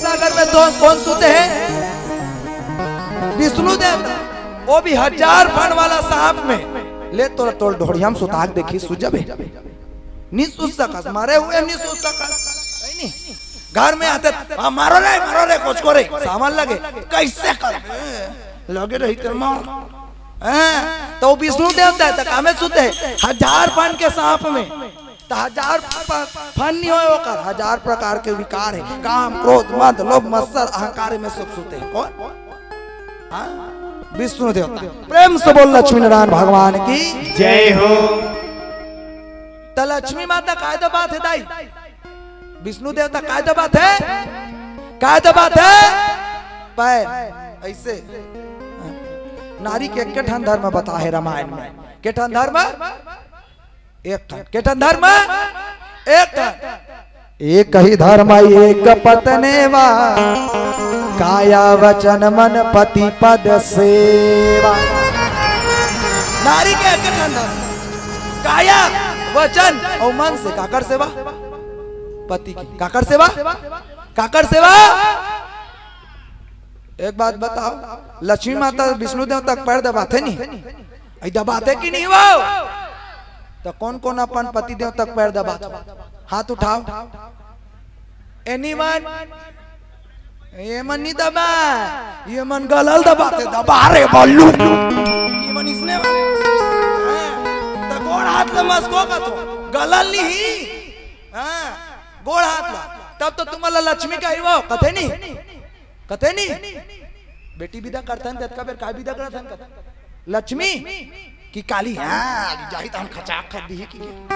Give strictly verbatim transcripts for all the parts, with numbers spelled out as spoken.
सागर में तो कौन सुते हैं? विष्णु देवता। वो भी हजार फन वाला सांप में। ले तोर, तोर ढोड़िया में सुता के देखी, सुत जाबे। नहीं सुत सकस, मरे हुए नहीं सुत सकस। नहीं, नहीं। घर में आते, "हाँ, मारो रे, मारो रे, कोचको रे।" सामान लगे, "कैसे कर?" लगे रही तेरे मार। हैं? तो वो विष्णु देवता है, तो कामे सुते है? हजार फन के सांप में। तो हजार प-, फन नहीं होए ओकर, हजार प्रकार के विकार है। काम, क्रोध, मद, लोभ, मत्सर, अहंकार में सब सुते हैं। कौन? हाँ? विष्णु देवता। प्रेम से बोल लक्ष्मी नारायण भगवान की। जय हो। तो लक्ष्मी माता काय दबाथे दाई? विष्णु देवता काय दबाथे? काय दबाथे? पैर। ऐसे। नारी के एक ठन धर्म बताहे रामायण में। के ठन धर्म? एक ठन। के ठन धर्म? एक ठन। एक ही धर्म एक पत्नी वा, काया वचन मन पति पद सेवा। नारी के एक ठन धर्म, काया वचन अउ मन से। काकर सेवा? पति की। काकर सेवा? काकर सेवा? एक बात बताओ, लक्ष्मी माता विष्णु देवता के पैर दबाथे नहीं? अई दबाथे कि नहीं वो? तो कौन कौन अपन पति देवता के पैर दबाथे? हाथ उठाओ। Anyone? ये मन नहीं दबा, ये मन गलल दबाथे, दबा रे बल्लू। ये मन इसने वाले। हाँ, तो गोड़ हाथ ले मस्को का तो गलल नहीं। हाँ, गोड़ हाथ ला, तब तो तुम्हारा लक्ष्मी का ही वो कथे नहीं। कथे नहीं? बेटी विदा करथन, ततका बेर का विदा करथन? कथे, "लक्ष्मी की काली?" हाँ, जाही त हम खचाक खच दिही की।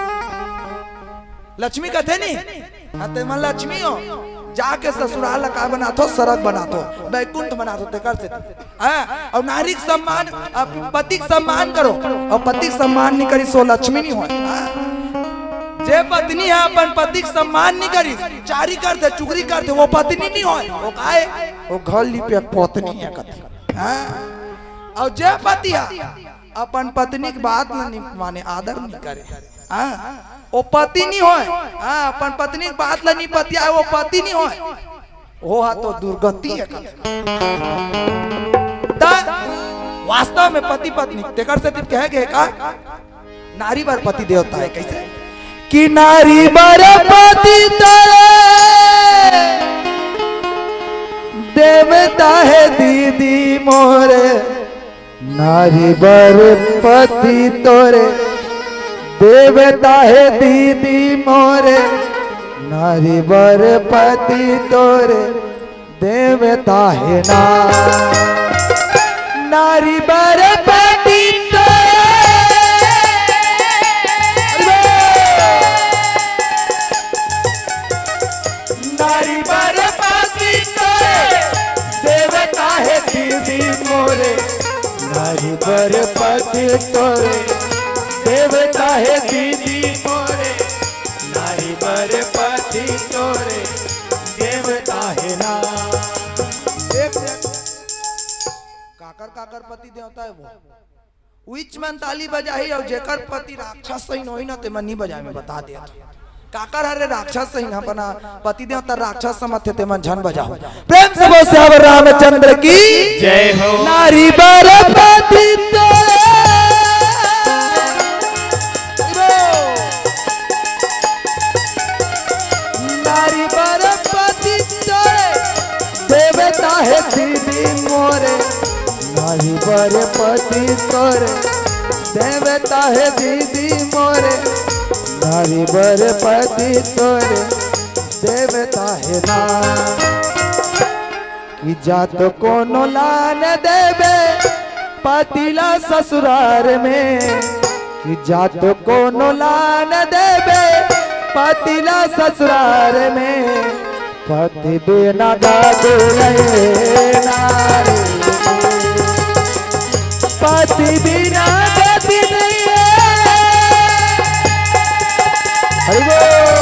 लक्ष्मी कथे नहीं? हाँ, ते मन लक्ष्मी हो। जाके ससुराल ला का बनाथो, सरग बनाथो, बैकुंठ बनाथो, तेकर से। हाँ, अउ नारी के सम्मान, अ, पति के सम्मान करो, अउ पति के सम्मान नहीं करी, सो लक्ष्मी नहीं होय। हाँ? जे पत्नी है अपन पति के सम्मान नहीं करी, चारी करथे, चुगरी करथे, वो पत्नी नहीं होय। वो काय? वो घर लिपे पत्नी है कथे। हाँ? अउ जे पति है अपन पत्नी के बात ला नहीं माने, आदर नहीं करे, हाँ? वो पति नहीं होय। हाँ, अपन पत्नी के बात ला नहीं पतियाए, वो पति नहीं होय। वो हा तो दुर्गति है कथे। त वास्तव में पति पत्नी तेकर से कहे गए का? नारी बर पति देवता है। कैसे? कि नारी बर पति तोरे देवता है दीदी मोरे, नारी बर पति तोरे देवता है दीदी मोरे, नारी बर पति तोरे देवता है ना, नारी बर पति तोरे। नारी बर पति तोरे देवता है दीदी मोरे, नारी बर पति तोरे देवता है दीदी मोरे, नारी बर पति तोरे देवता है ना। काकर काकर पति देवता है वो? उइच मन ताली बजाही, अउ जेकर पति राक्षस सहीन होही ना, ते मन नहीं बजाए, मैं बता देत हँव। काकर हरे राक्षस सहीन, अपना पति देवता राक्षस समझथे, ते मन झन बजाओ। प्रेम से बोल सियावर रामचंद्र की जय हो। नारी बर पति तोरे। नारी बर पति तोरे देवता है दीदी मोरे, नारी बर पति तोरे देवता है दीदी मोरे, नारी बर पति तोरे देवता है ना। कि जात कोनो लान देबे पतिला ससुरार में, कि जात कोनो लान देबे पतिला ससुरार में, पति बिना गति नहीं नारी, पति बिना गति नहीं है। हरि बोल।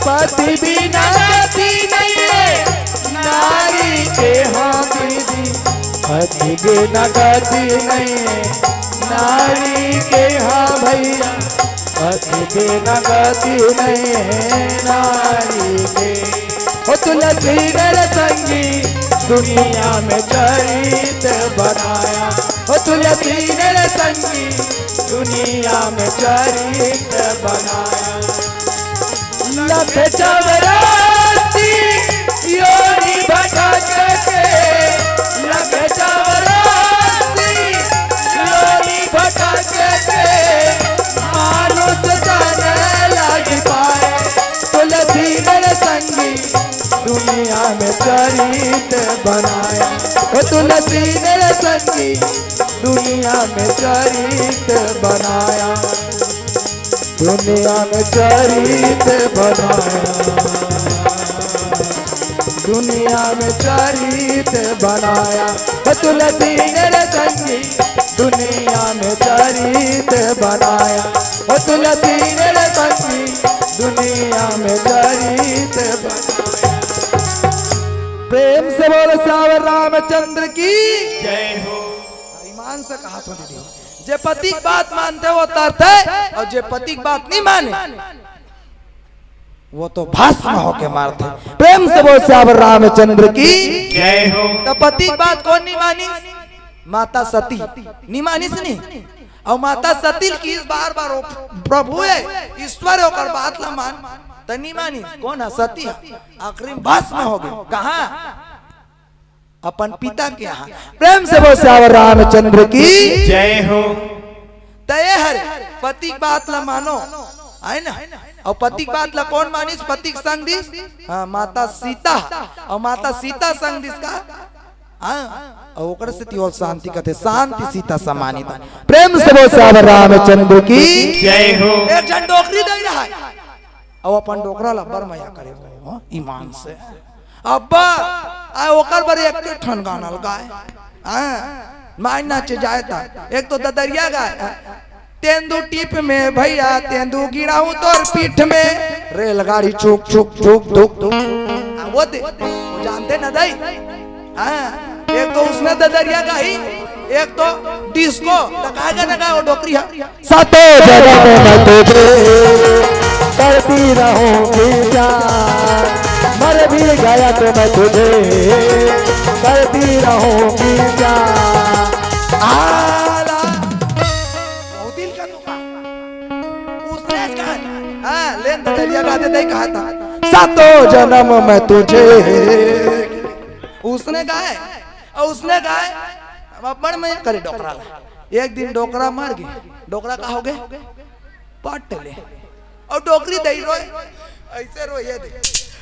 पति बिना गति नहीं है नारी के हाँ दीदी, पति बिना गति नहीं है नारी के हाँ भैया। पति बिना गति नहीं है नारी के। ओ तुलसी मेरे संगी, दुनिया में चरित बनाया। ओ तुलसी मेरे संगी, दुनिया में चरित बनाया। लख चौरासी योनि भटक के, लख चौरासी योनि भटक के, मानुष तन लाग पाए। तुलसी मेरे संगी, दुनिया में चरित बनाया। ओ तुलसी मेरे संगी, दुनिया में चरित बनाया। दुनिया में चरित बनाया। दुनिया में चरित बनाया। ओ तुलसी मेरे संगी, दुनिया में चरित बनाया। ओ तुलसी मेरे संगी, दुनिया में चरित बनाया। प्रेम से बोलो सियावर रामचंद्र की। जय हो। ईमान से कहा तो दीदी, जे पति के बात मानथे वो तरथे, अउ जे पति के बात नहीं माने वो तो भस्म होके मरथे। प्रेम से बोल सियावर रामचंद्र की। जय हो। त पति के बात कोन नहीं मानिस? माता सती नहीं मानिस नहीं। अउ माता सती ल किहिस बार बार, ओ प्रभु हे, ईश्वर हे, ओकर बात ला मान, त नहीं मानिस। कोन ह? सती ह। आखिरी में भस्म हो गे। कहाँ? अपन पिता के यहाँ। प्रेम से बोल सियावर रामचंद्र की। जय हो। त ए हरे, पति के बात ला मानो, है ना? अउ पति के बात ला कोन मानिस? पति के संग दिस, हाँ, माता सीता। अउ माता सीता संग दिस का, हाँ, अउ ओकर सेती ओला शांति कथे, शांति सीता समानी ता। प्रेम से बोल सियावर रामचंद्र की। जय हो। एक झन डोकरी दई रहा है, अउ अपन डोकरा ला बड़ मया करे वो, हाँ, ईमान से। अब्बा, आ ओकर बर एक ठन गाना ल गाए। हाँ, माई नाचे जाए ता। एक तो ददरिया गाए, हाँ। तेंदू टीप में भैया, तेंदू गिराऊं तोर पीठ में। रेलगाड़ी छुक छुक छुक धुक धुक। हाँ, वो दे, वो जानथे न दई। हाँ, एक तो उसने ददरिया गाही, एक तो डिस्को। त का गाना गाए वो डोकरी हा? सातों जन्म मैं तुझे करती रहूंगी प्यार, मर भी गया तो मैं तुझे करती रहूंगी प्यार। आला। बहुत दिल का दुखा। उसने कहा, हाँ, लेन ददरिया गा देते ही कहा था, सातों जन्म मैं तुझे। उसने गाए, अउ उसने गाए, अब अपन में करे डोकरा ला। एक दिन डोकरा मर गे, डोकरा का हो गे? पट ले। अउ डोकरी दई रोए, अइसे रोए दे।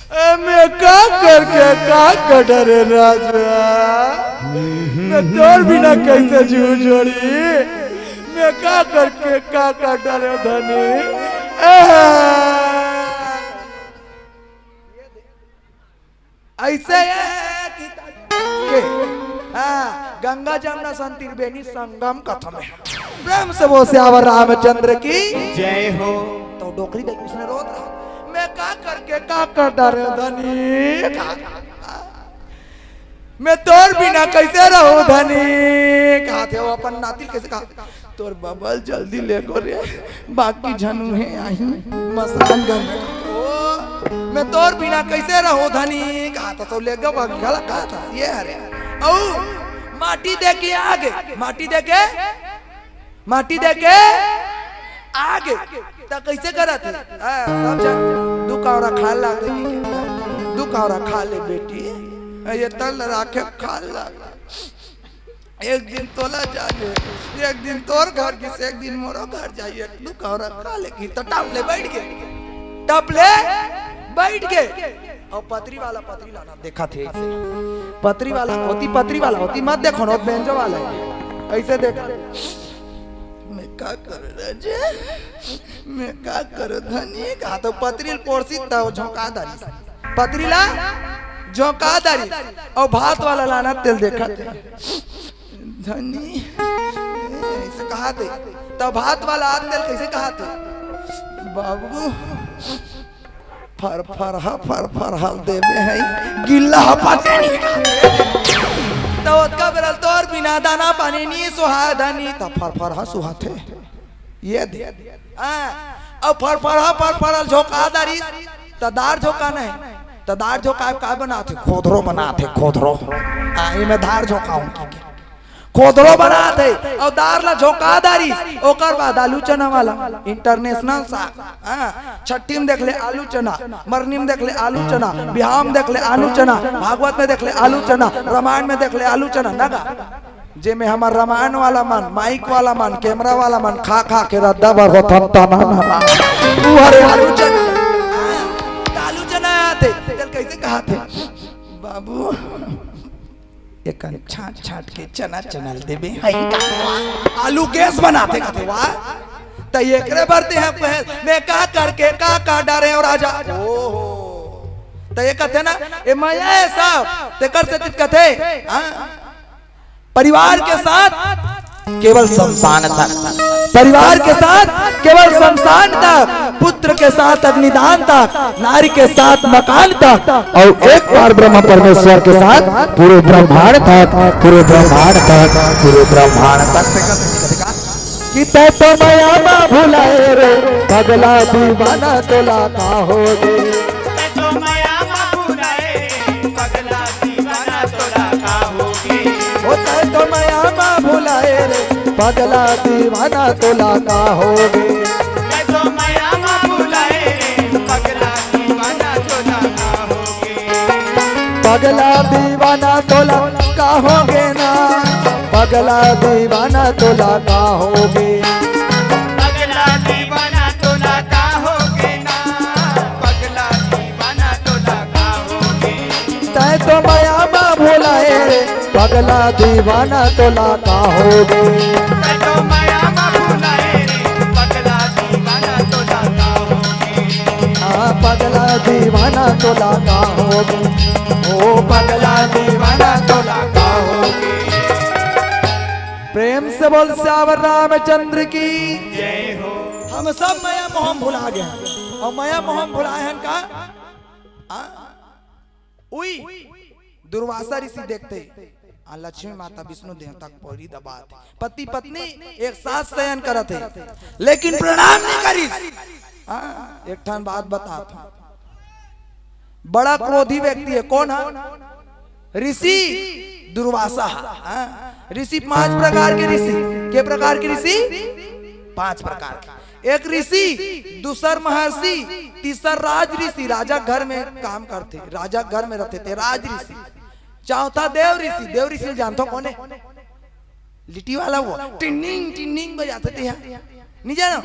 ए, मैं का करके का कटा रे राजा, मैं तोर बिना कइसे जीव जोड़ी, मैं का करके का कटा रे धनी। ए, अइसे ये कि के, हाँ, गंगा जमुना सन त्रिवेणी संगम कथम हे। प्रेम से बोल सियावर रामचंद्र की। जय हो। त डोकरी दई उसने रोत रहा, मैं का करके का कटा रे धनी, का, मैं तोर बिना कइसे रहूं धनी, कहा थे वो अपन नाती ल कइसे कहा, तोर बाबा ल जल्दी ले गो रे, बाकी झन उहें आही मसान घर में। ओ, मैं तोर बिना कइसे रहूं धनी, कहा था तो ले गो बाकी घला कहा था, ये हरे। अउ माटी दे के आगे, माटी दे के, माटी दे के आगे, त कइसे करत हे? हाँ, सब झन दू कौरा खा ला, दू कौरा खा ले बेटी, ये तल राखे खा ला। एक दिन तोला जाने, एक दिन तोर घर गिस, एक दिन मोरो घर जाई, एक दू कौरा खा ले गिस, त टप ले बइठ गे, टप ले बइठ गे। अउ पतरी वाला पतरी लाना देखा थे, पतरी वाला होती, पतरी वाला होती, मत देखो ना, बेंजो वाला हे। अइसे देखा, मैं का करूं राजे, मैं का करूं धनी, कहा तो पतरी ल पोरसी त झोंका दारी। पतरी ला झोंका दारी, अउ भात वाला लाना तेला देखा थे। धनी, अइसे कहा थे, त भात वाला आत तेला कइसे कहा थे? बाबू, फरफरहा, फरफरहा ल देबे हई, गिल्ला ह पाछे नहीं। त ओतका बेरा ल तोर बिना दाना पानी नी सुहा धनी, त फरफरहा सुहाथे। ये दे। हाँ, अउ फरफरा फरफरा झोंका दारिस, त दार झोंका नहीं, त दार झोंका का बनाथे? खोधरो बनाथे, खोधरो। आ, एमे धार झोंका हूँ की के। खोधरो बनाथे अउ दार ला झोंका दारिस। ओकर बाद आलू चना वाला international साग। हाँ, छट्ठी में देख ले आलू चना, मरनी में देख ले आलू चना, बिहाव में देख ले आलू चना, भागवत में देख ले आलू चना, रामायण में देख ले आलू चना, ना गा? जेमे हमर रामायण वाला मन, माइक वाला मन, कैमरा वाला मन खा खा के रद्दा बर होथन, तना ना ना। तू हरे आलू चना। हाँ, त आलू चना आथे, तेल कैसे कहाथे? बाबू, एकन छांट छांट के चना चना ल देबे। हई का? आलू गैस बनाथे कथे, वाह। त एकरे बर ते हम कहे, मैं का करके का का डारे हंव राजा। ओहो। त ये कथे ना, ए मया ए सब, तेकर सेती कथे, हाँ? परिवार के साथ केवल शमशान तक, परिवार के साथ केवल शमशान तक, पुत्र के साथ अग्निदान तक, नारी के साथ मकान तक, अउ एक बार ब्रह्म परमेश्वर के साथ पूरे ब्रह्मांड तक, पूरे ब्रह्मांड तक, पूरे ब्रह्मांड तक। कि तैं तो मया मा भुलाए रे पगला दीवाना, तोला का होगे? तैं तो मया मा भुलाए रे पगला दीवाना, तोला का होगे? ओ तैं तो मया मा भुलाए रे पगला दीवाना, तोला का होगे? तैं तो मया मा भुलाए रे पगला दीवाना, तोला का होगे? पगला दीवाना तोला का होगे ना, पगला दीवाना तोला का होगे? पगला दीवाना तोला का होगे ना, पगला दीवाना तोला का होगे? तैं तो मया मा भुलाए रे पगला दीवाना तोला का होगे? तैं तो मया मा भुलाए रे पगला दीवाना तोला का होगे? हाँ, पगला दीवाना तोला का होगे? ओ पगला दीवाना तोला का होगे? प्रेम से बोल सियावर रामचंद्र की जय हो। हम सब मया मोह म भुला गे हन, अउ मया मोह म भुलाए हन का? आ? उई दुर्वासा ऋषि देखथे, आ लक्ष्मी माता विष्णु देवता के पैरी दबात हे। पति पत्नी एक साथ शयन करत हे, लेकिन प्रणाम नहीं करिस। हाँ, एक ठन बात बतात हूँ, बड़ा क्रोधी व्यक्ति हे। कोन हे? ऋषि दुर्वासा हे। हाँ, ऋषि पांच प्रकार के ऋषि। के प्रकार के ऋषि? पांच प्रकार के। एक ऋषि, दूसर महर्षि, तीसर राज ऋषि। राजा घर में काम करथे, राजा घर में रथे ते राज ऋषि। चौथा देव ऋषि। देव ऋषि ल जानथो कोन हे? लिट्टी वाला वो टिन्निंग टिन्निंग बजाथे ते हा। नहीं जानो?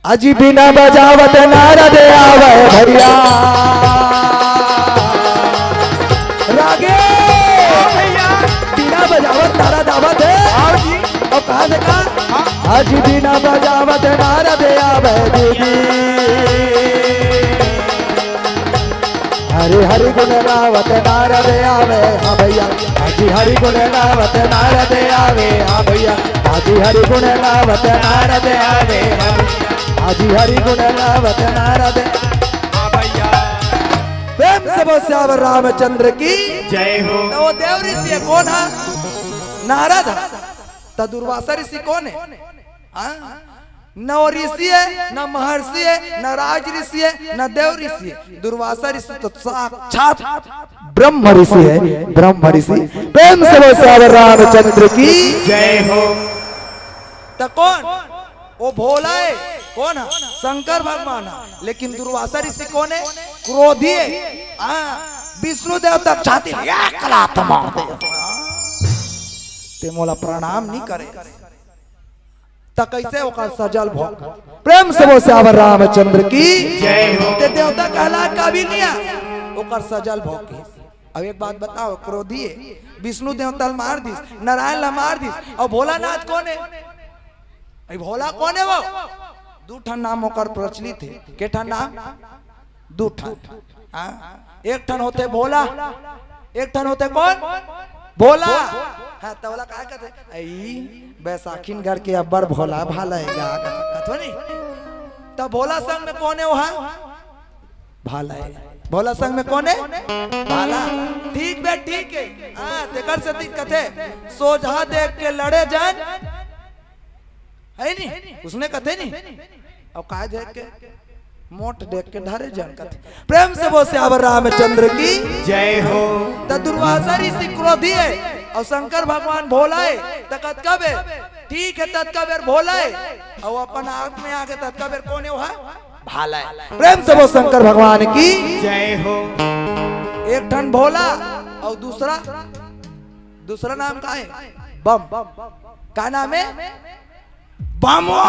अजी बीना बजावत नारद आवे भैया। रागे। भैया। बीना बजावत नारद आवत हे। आओ जी। अउ कहाँ से कहाँ? हाँ। अजी बीना बजावत नारद आवे दीदी। हरि हरि गुण गावत नारद आवे, हाँ भैया। अजी हरि गुण गावत नारद आवे, हाँ भैया। अजी हरि गुण गावत नारद आवे, हाँ भैया। अजी हरि गुण गावत नारद, हाँ भैया। प्रेम से बोल सियावर रामचंद्र की जय हो। त वो देव ऋषि हे, कोन हे? नारद हे। त दुर्वासा ऋषि कोन हे? हाँ? न वो ऋषि हे, न महर्षि हे, न राज ऋषि हे, न देव ऋषि हे। दुर्वासा ऋषि तो साक्षात ब्रह्म ऋषि हे, ब्रह्म ऋषि। प्रेम से बोल सियावर रामचंद्र की जय हो। त कोन? वो भोला हे। कोन हे? शंकर भगवान हे। लेकिन दुर्वासा ऋषि कोन हे? क्रोधी हे। हाँ, विष्णु देवता छाती एक लात मार दे, ते मोला प्रणाम नहीं करे। त कैसे ओकर सजल भोग? प्रेम से बोल सियावर रामचंद्र की जय हो। ते देवता कहला काबिल नहीं हे, ओकर सजल भोग की। अब एक बात बताओ, क्रोधी हे, विष्णु देवता ल मार दिस, नारायण ला मार दिस, अउ भोलानाथ कोन हे? अई भोला कोन हे वो? दू ठन नाम ओकर प्रचलित हे। के ठन नाम? दू ठन। हाँ? एक ठन होथे भोला, एक ठन होथे कोन? भोला। हाँ, त ओला काय कथे? अई बैसाखिन घर के अब्बड़ भोला भाला हे गा, कथो नहीं? त भोला संग में कोन हे ओहा? भाला हे। भोला संग में कोन हे? भाला। ठीक बे, ठीक हे। हाँ, तेकर सेती कथे, सोझा देख के लड़े जन। हे नहीं? उसने कथे नहीं? अउ का झेक के? मोट देख के धरे झन कथे। प्रेम से बोल सियावर रामचंद्र की। जय हो। त दुर्वासा ऋषि क्रोधी हे अउ शंकर भगवान भोला हे, त कतका बेर ठीक हे, ततका बेर भोला हे, अउ अपन आँख में आके ततका बेर कोन हे, ओहा भाला हे। प्रेम से बोल शंकर भगवान की। जय हो। एक ठन भोला अउ दूसरा, दूसरा नाम का हे? बम। का नाम हे? बम। वो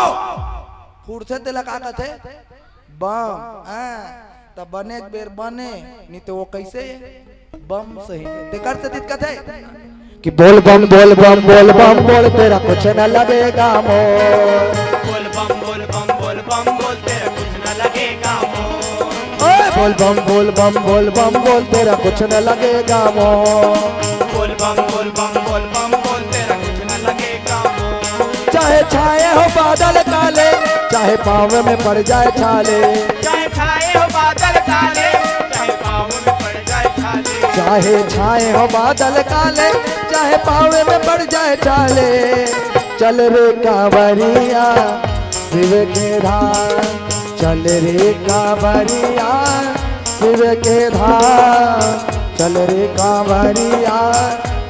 फुरसे तेला का कथे? बम। हाँ, त बने एक बेर बने, नहीं तो वो कैसे? बम सही। तेकर से तित कथे कि बोल बम, बोल बम, बोल बम, बोल, तेरा कुछ न लगेगा मोल। बोल बम, बोल बम, बोल बम, बोल, तेरा कुछ न लगेगा मोल। ओए, बोल बम, बोल बम, बोल बम, बोल, तेरा कुछ न लगेगा मोल। बोल बम, बोल बम, बोल बम, बोल, तेरा कुछ न लगेगा मोल। चाहे छाए हो बादल काले, चाहे पाँव में पड़ जाए छाले। चाहे छाए हो बादल काले, चाहे पाँव में पड़ जाए छाले। चाहे छाए हो बादल काले, चाहे पाँव में पड़ जाए छाले। चल रे कांवरिया शिव के धाम, चल रे कांवरिया शिव के धाम, चल रे कांवरिया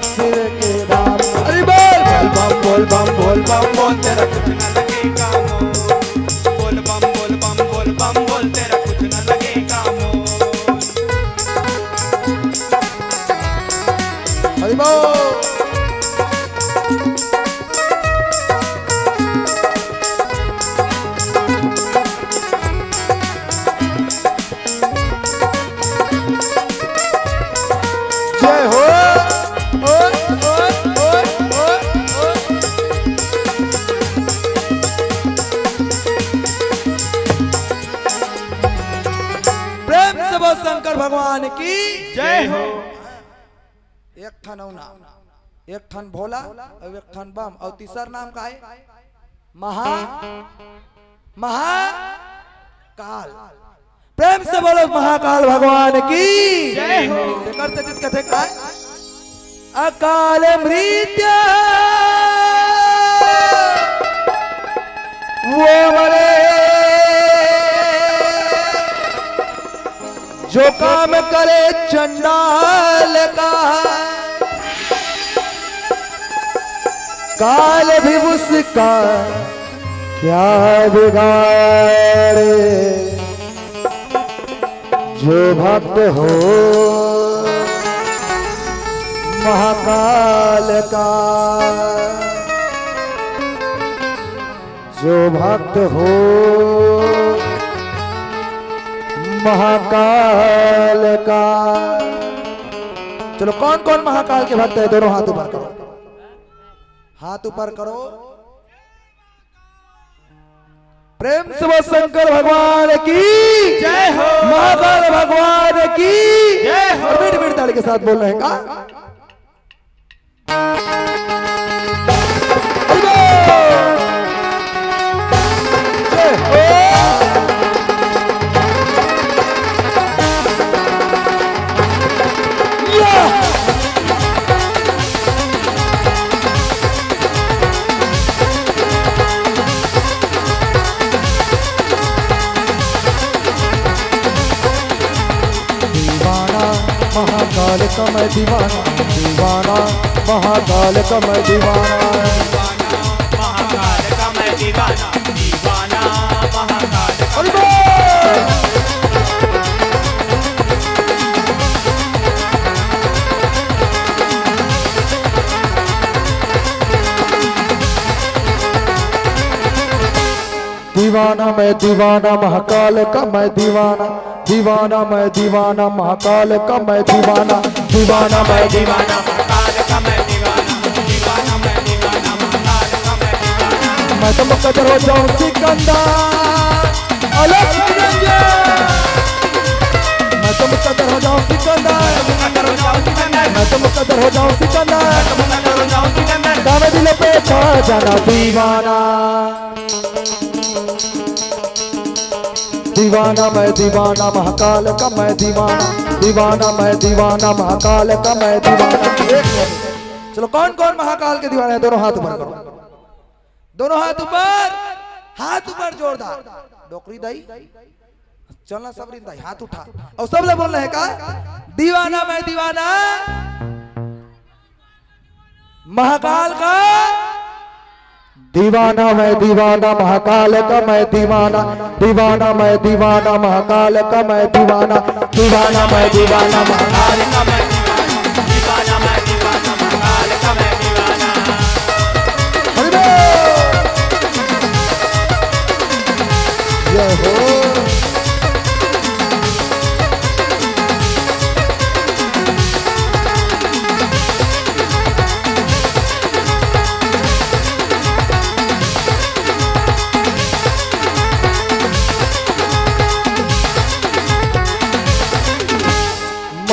शिव के धाम। अरे बोल। बोल बम, बोल बम, बोल बम, बोल, तेरा कुछ ना लगेगा मोल। बोल बम, बोल बम, बोल बम, बोल, तेरा कुछ ना लगेगा मोल। हरि बोल। जय हो। ओए, ओए, ओए, ओए, ओए। प्रेम से बोल शंकर भगवान की। जय हो। एक ठन अउ नाम, एक ठन भोला अउ एक ठन बम, अउ तीसर नाम का हे? महा, महाकाल। प्रेम से बोलो महाकाल भगवान की। जय हो। तेकर से जित कथे का हे? अकाल मृत्यु वो मरे जो काम करे चंडाल का, काल भी उसका क्या बिगाड़े। जो भक्त हो महाकाल का, जो भक्त हो महाकाल का। चलो, कौन कौन महाकाल के भक्त है, दोनों हाथ ऊपर करो, हाथ ऊपर करो। प्रेम से बोल शंकर भगवान की जय हो। महाकाल भगवान की जय हो। और मीठ मीठ ताली के साथ बोल रहे हैं का? दीवाना महाकाल का मैं दीवाना, दीवाना महाकाल का मैं दीवाना। दीवाना महाकाल का मैं दीवाना, दीवाना महाकाल का। अरे वाह! दीवाना मैं दीवाना महाकाल का मैं दीवाना, दीवाना मैं दीवाना महाकाल का मैं दीवाना, दीवाना मैं दीवाना। महाकाल का मैं दीवाना, दीवाना मैं दीवाना महाकाल का मैं दीवाना। मैं तो मुकद्दर हो जाऊं सिकंदर, अलग निरंजन। मैं तो मुकद्दर हो जाऊं सिकंदर, मैं तो मुकद्दर हो जाऊं सिकंदर। गावे दिल पे छा जाना दीवाना। दीवाना मैं दीवाना महाकाल का मैं दीवाना, दीवाना मैं दीवाना महाकाल का मैं दीवाना। एक मिनट। चलो, कौन कौन महाकाल के दीवाना है, दोनों हाथ ऊपर करो, दोनों हाथ ऊपर, हाथ ऊपर जोरदार। डोकरी दाई, चलना सबरी दाई, हाथ उठा। अउ सब ला बोलना हे का? दीवाना मैं दीवाना महाकाल का। दीवाना मैं दीवाना महाकाल का मैं दीवाना। दीवाना मैं दीवाना महाकाल का मैं दीवाना। दीवाना मैं दीवाना महाकाल का मैं दीवाना। दीवाना मैं दीवाना महाकाल का मैं दीवाना। हरि बोल। जय हो।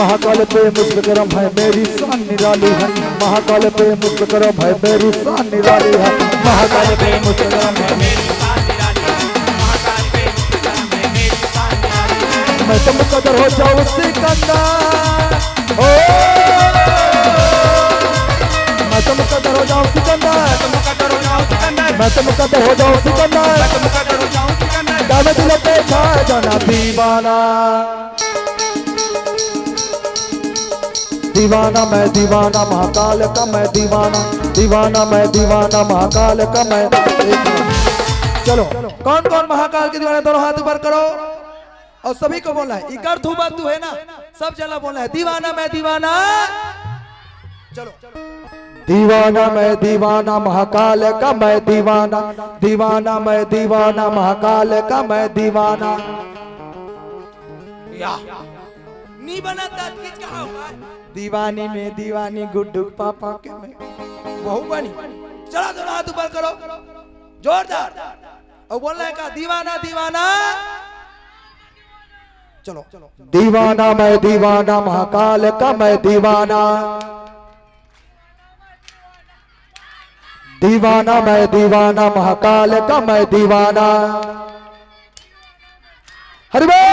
महाकाल पे मुस्तकरम है, मेरी शान निराली है। महाकाल पे मुस्तकरम है, मेरी शान निराली है। महाकाल पे मुस्तकरम है, मेरी शान निराली है। महाकाल पे मुस्तकरम है, मेरी शान निराली है। मैं तो मुकद्दर हो जाऊं सिकंदर। ओ, मैं तो मुकद्दर हो जाऊं सिकंदर। मैं तो मुकद्दर हो जाऊं सिकंदर। मैं तो मुकद्दर हो जाऊं सिकंदर। मैं तो मुकद्दर हो जाऊं सिकंदर। गावे दिल पे छा जाना दीवाना। दीवाना मैं दीवाना महाकाल का मैं दीवाना। दीवाना मैं दीवाना महाकाल का मैं। चलो, कौन कौन महाकाल के दीवाना, दोनों हाथ ऊपर करो। अउ सभी को बोलना हे, इकर थू बर तू हे ना, सब जना बोलना हे, दीवाना मैं दीवाना। चलो। दीवाना मैं दीवाना महाकाल का मैं दीवाना। दीवाना मैं दीवाना महाकाल का मैं दीवाना। या। नी बना दांत किच कहा हुआ है। दीवानी में दीवानी गुड्डू पापा के मैं। वहू बनी। चला दोनों हाथ ऊपर करो। जोरदार। अउ बोलना हे का? दीवाना दीवाना। चलो। दीवाना मैं दीवाना महाकाल का मैं दीवाना। दीवाना मैं दीवाना महाकाल का मैं दीवाना। हरि बोल।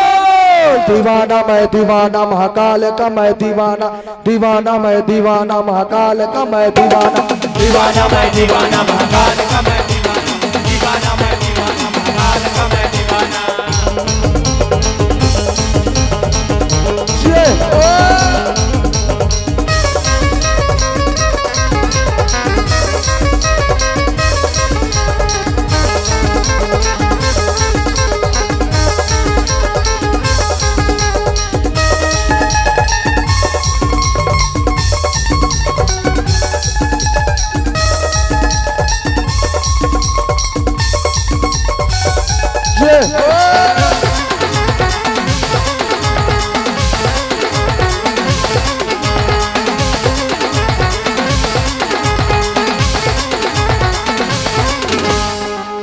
दीवाना मैं दीवाना महाकाल का मैं दीवाना। दीवाना मैं दीवाना महाकाल का मैं दीवाना। दीवाना मैं दीवाना महाकाल का मैं दीवाना। दीवाना मैं दीवाना महाकाल का मैं दीवाना। ये।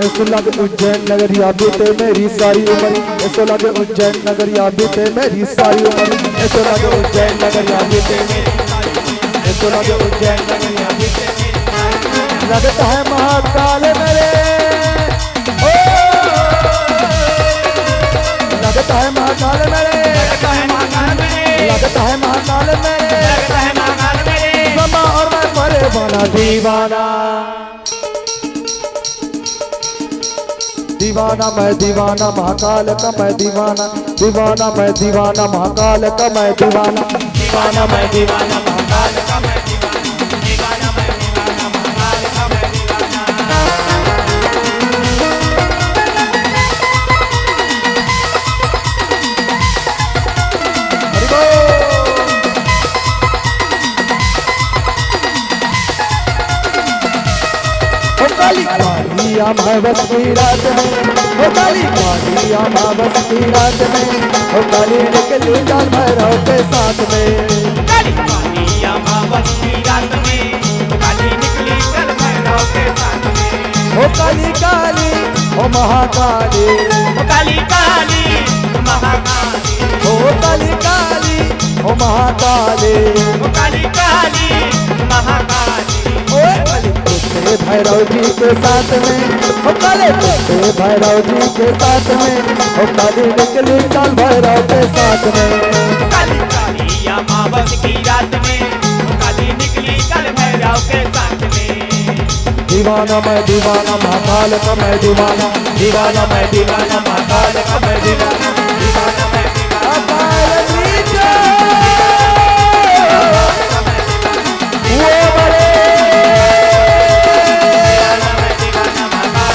ऐसो लगे उज्जैन नगरिया बीते मेरी सारी उम्र। ऐसो लगे उज्जैन नगरिया बीते मेरी सारी उम्र। ऐसो लगे उज्जैन नगरिया बीते मेरी सारी उम्र। ऐसो लगे उज्जैन नगरिया बीते मेरी सारी उम्र। लगता है महाकाल मेरे। ओ, लगता है महाकाल मेरे। लगता है महाकाल मेरे। लगता है महाकाल मेरे। लगता है महाकाल मेरे। समा और मैं परे वाला दीवाना। दीवाना मैं दीवाना महाकाल का मैं दीवाना। दीवाना मैं दीवाना महाकाल का मैं दीवाना। दीवाना मैं दीवाना महाकाल का मैं दीवाना। दीवाना मैं दीवाना महाकाल का मैं दीवाना। हरि बोल। ओ काली काली अमावस की रात में, ओ काली काली अमावस की रात में, ओ काली निकली काल भैरव के साथ में। काली काली अमावस की रात में, काली निकली काल भैरव के साथ में। ओ काली काली, ओ महाकाली। ओ काली काली, महाकाली। ओ काली काली, ओ महाकाली। ओ काली काली, महाकाली। ओए काली बुड्ढे भैरव जी के साथ में, ओ काले बुड्ढे भैरव जी के साथ में, ओ काली निकली काल भैरव के साथ में। काली काली अमावस की रात में, ओ काली निकली काल भैरव के साथ में। दीवाना मैं दीवाना, महाकाल का मैं दीवाना। दीवाना मैं दीवाना, महाकाल का मैं दीवाना। दीवाना मैं दीवाना, महाकाल का मैं दीवाना। वो बड़े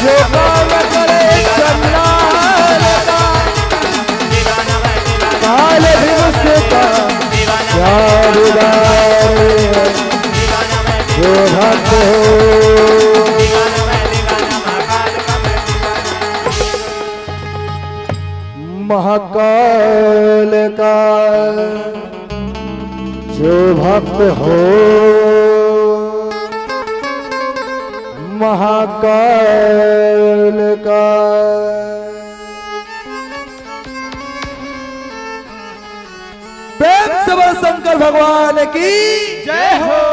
जो काम करे चंडाल का, काल भी उसका क्या बिगाड़े। जो भक्त हो महाकाल का, जो भक्त हो महाकाल का। प्रेम से बोल शंकर भगवान की जय हो।